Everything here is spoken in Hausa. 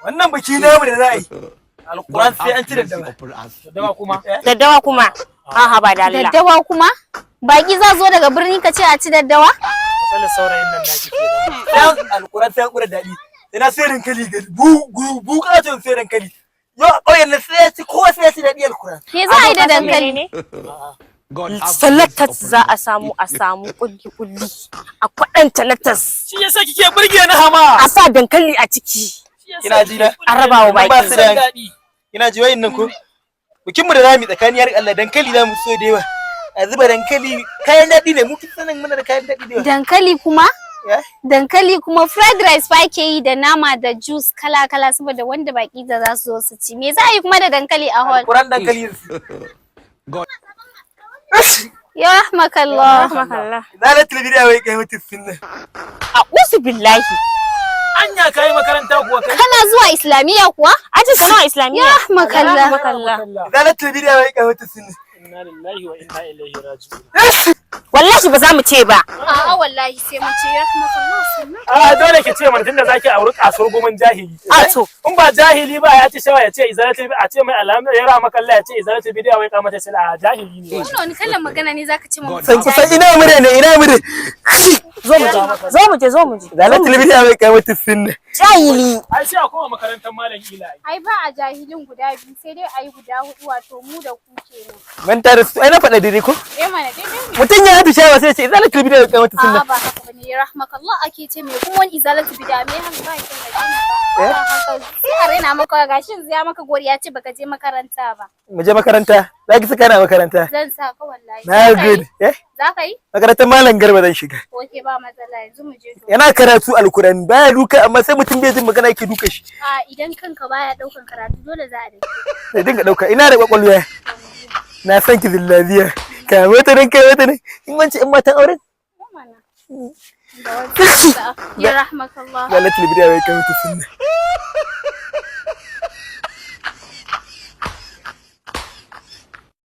Wannan biki namu da za a yi. Alquran sai an ci daddawa. Daddawa kuma. Daddawa kuma. Ha ha, ba da Allah. Daddawa kuma? Baki za zo daga birni ka ce a ci daddawa? Matsalar saurayin nan naki kenan. Sai alquran sai an kura daɗi. Sai na sai dankali gari. Bu bu bu katon sai dankali. Yau a ƙauyen nan sai ya ci, kowa sai ya ci daɗi alquran. Me za a yi da dankali? Salatas za a samu kulli kulli a kwaɗanta latas. Shi yasa kike burge ni, hama. A sa dankali a ciki. Ina ji na. A raba wa Ba baki. su da Ina ji wayin nan ko? Bikin mu da zamu tsakani har Allah, dankali zamu so da yawa. A zuba dankali, kayan daɗi ne, mu kin sanin muna da kayan daɗi da yawa. Dankali kuma? Eh? Dankali kuma, fried rice fa ake yi da nama da juice kala kala saboda wanda baki da za su zo su ci. Me za a yi kuma da dankali a hall? Alquran dankali. Ya rahmakallah. Rahmakallah. Zalatul bid'a wai kai mutum sunna. A'udhu billahi. Anya kai makaranta kuwa kai? Kana zuwa Islamiyya kuwa? Aji sana Islamiyya. Ya rahmakallah. Rahmakallah. Zalatul bid'a wai kai mutum sunna. Inna lillahi wa inna ilaihi raji'un. Wallahi ba za mu ce ba. A'a, wallahi sai mun ce ya rahmakallah sannan. A dole ki ce mana, tunda zaki auri kasuwar goman jahili. A to. In ba jahili ba ya ci shawa ya ce izalatul, a ce mai alhamdu ya rama kalla ya ce izalatul bid'a wai kamata sai a jahili ne. Wannan wani kalan magana ne zaka ce mun? San kusan ina mure ne, ina mure. Zo mu je. Zo mu je, zo mu je. Zalatul bid'a wai kai mutum sunna. Jahili. Ai sai a koma makarantar malam Ila. Ai ba a jahilin guda biyu, sai dai ayi guda hudu, wato mu da ku kenan. Manta da su, ai na faɗa daidai ko? Eh mana, daidai ne. Mutum ya hadu shawa sai ya ce izalatul bid'a wai kai mutum sunna. A'a, ba haka bane, ya rahmakallah ake ce me kuma wani izalatu bid'a me haka ba kyau da kina ba. Ba haka, sai a raina maka, gashi yanzu ya maka gori ya ce baka je makaranta ba. Mu je makaranta. Za ki saka ni a makaranta. Zan sa ka wallahi. Na Za ka yi? gode. Eh? Za ka yi? Makarantar Malam Garba zan shiga. Okay, ba matsala, yanzu mu je to. Yana karatu alkurani baya duka, amma sai mutum bai jin magana yake duka shi. A idan kanka baya daukan karatu dole za a dake. Sai dinga dauka, ina da kwakwalwa. Na san ki zillabiya. Ka wata nan, kai wata nan. In wance in matan auren. Mana. Da wata. Ya rahmakallah. Zalatul bid'a wai kai mutum sunna.